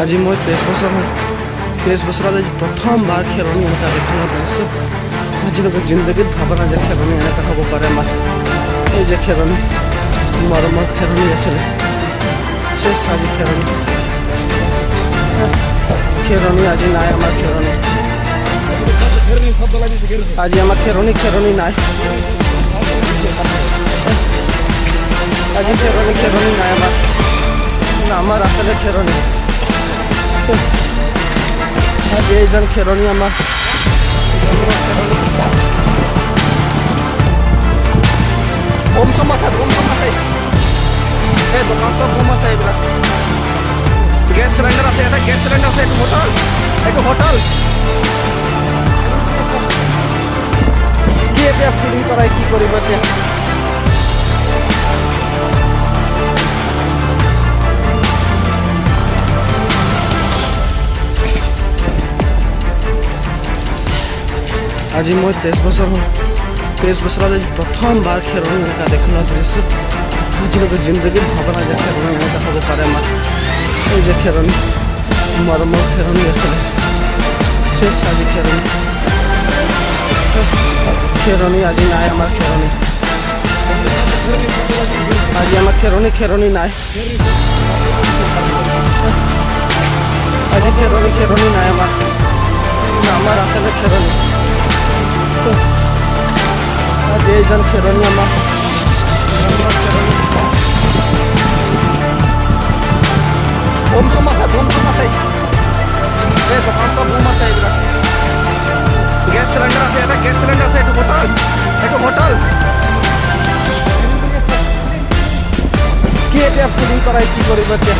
আজি মই 23 বছৰ হ'ল। 23 বছৰত আজি প্ৰথমবাৰ খেৰণি এনেকুৱা দেখিবলৈ পাইছোঁ। আজিলৈকে জিন্দগীত ভবা নাই যে খেৰণি এনেকুৱা হ'ব পাৰে। আমাৰ এই যে খেৰণি, মৰমৰ খেৰণি আছিলে, শেষ আজি খেৰণি। খেৰণি আজি নাই আমাৰ। খেৰণি আজি আমাৰ খেৰণি নাই। আজি খেৰণি নাই আমাৰ। আমাৰ আছিলে খেৰণি। আজি এইজন খেৰণি আমাৰ খেৰণি। বোম চম আছে, বোম চম আছে। এই দোকান চব বোম আছে এইবিলাক। গেছ চিলিণ্ডাৰ আছে, এটা গেছ চিলিণ্ডাৰ আছে। এইটো হোটেল, এইটো হোটেল। কি এতিয়া ফিলিং কৰাই কি কৰিব এতিয়া? আজি মই 23 বছৰ হ'ল। 23 বছৰত আজি প্ৰথমবাৰ খেৰণি এনেকুৱা দেখিবলৈ ধৰিছোঁ। আজিলৈকে জিন্দগীত ভবা নাই যে খেৰণি এনেকুৱা হ'ব পাৰে। আমাৰ এই যে খেৰণি, মৰমৰ খেৰণি আছিলে, শেষ আজি খেৰণি। খেৰণি আজি নাই আমাৰ। খেৰণি আজি আমাৰ খেৰণি নাই। আজি খেৰণি নাই আমাৰ। আমাৰ আছিলে খেৰণি। আজি এইজন খেৰণি আমাৰ খেৰণি। বোম চম আছে, বোম চম আছে। এই দোকান চব বোম আছে এইবিলাক। গেছ চিলিণ্ডাৰ আছে, এটা গেছ চিলিণ্ডাৰ আছে। এইটো হোটেল, এইটো হোটেল। কি এতিয়া ফিলিং কৰাই কি কৰিব এতিয়া?